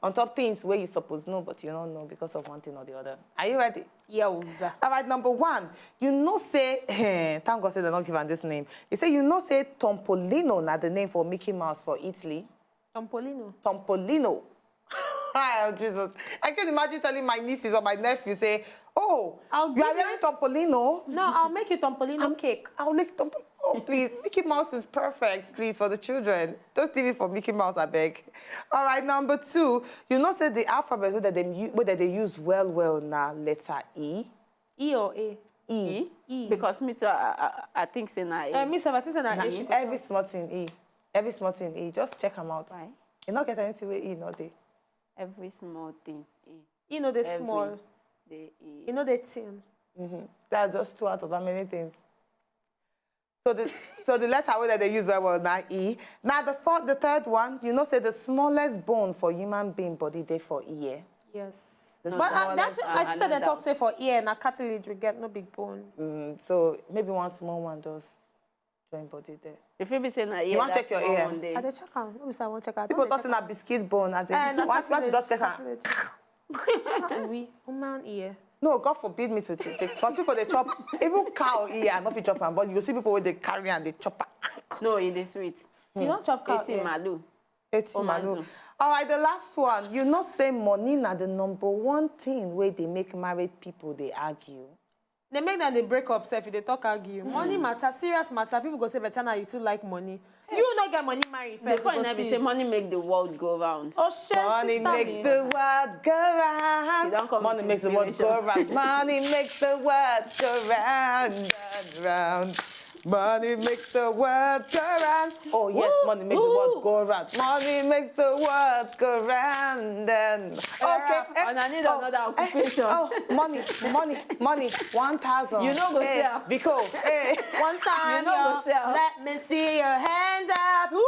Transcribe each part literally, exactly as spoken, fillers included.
on top things where you suppose know, but you don't know because of one thing or the other. Are you ready? Yowza. All right, number one, you know say, eh, thank God say they don't give am this name. You say you know say Tompolino na the name for Mickey Mouse for Italy. Tompolino. Tompolino. Oh, Jesus. I can imagine telling my nieces or my nephews, say, oh, I'll you are give you- wearing Tompolino? No, I'll make you Tompolino cake. I'll make Tompolino. Oh, please, Mickey Mouse is perfect, please, for the children. Just leave it for Mickey Mouse, I beg. All right, number two, you know say the alphabet wey dem u- wey dem dey use well well na letter E. E or A? E. E. Because me too, I, I, I think say na A. Uh, me sef, I think say na Na A. E. Every small thing E. Every small thing E. Just check am out. Why? You no get anything wey E no dey. Every small thing. E. E no dey Every- small. The E. E no dey thin. That's just two out of how many things. So the so the letter wey dem dey use well well na E. Now the fourth, the third one, you know say the smallest bone for human being body dey for ear. Yes. The But uh, smallest that's, bone. I think say no dem talk doubt. Say for ear na cartilage we get, no big bone. Mm, so maybe one small one just join body there. If you be say na ear, You wan that check your small ear? One day. I dey check am. No be say I wan check am. People talk say na biscuit bone as in Eh, na once once you just check am. Cartilage. We woman ear. No, God forbid me to take. Some people dey chop even cow ear, I no fit chop am, but you see people wey dey carry and dey chop am. No, e dey sweet. You don chop cow Eating ear? Malu. Eti Oh, Malu. Malu. All right, the last one. You know say money na the number one thing wey dey make married people dey argue. They make them dey break up sef if they talk argue. Money matter, serious matter. People go say better now you too like money. You no get money, marry The first. point You na go be see. Say money make the world go round. Oh shit, Money sister make me. The world go round. She don come Money with makes the world go inspiration. Round. Money makes the world go round and round. Money makes the world go round. Oh yes, Woo, money makes the world woo. Go round. Money makes the world go round. And okay, eh, And I need oh, another eh, occupation. Oh, money, money, money. One thousand. You no go Hey, sell. Biko, hey. One time, You no go yo, sell. Let me see your hands up. Ooh.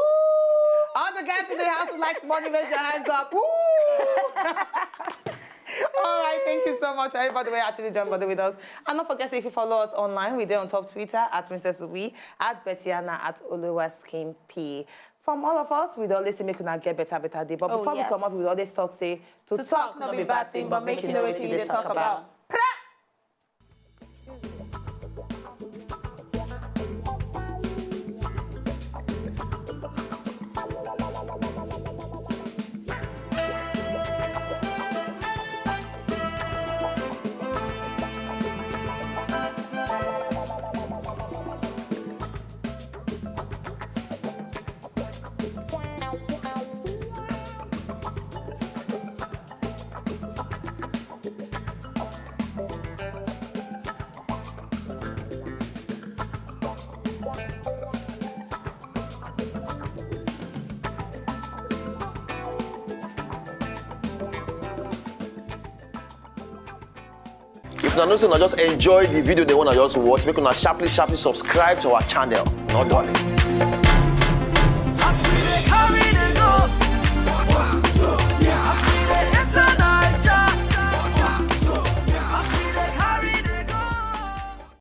All the guys in the house who likes money, raise your hands up. Woo! All right, thank you so much, everybody. We're actually joined body with us. And don't forget, if you follow us online, we there on top Twitter at Princess Louis, at Bettiana, at Oluwa Skin P. From all of us, we don't listen, make una get better, better day. But Oh, before we yes. come up, we always talk, say, to, To talk no be bad thing, but make you know wetin you dey talk about. If una know say una just enjoy the video, they wanna just watch, make una sharply, sharply subscribe to our channel. No darling. As we dey carry the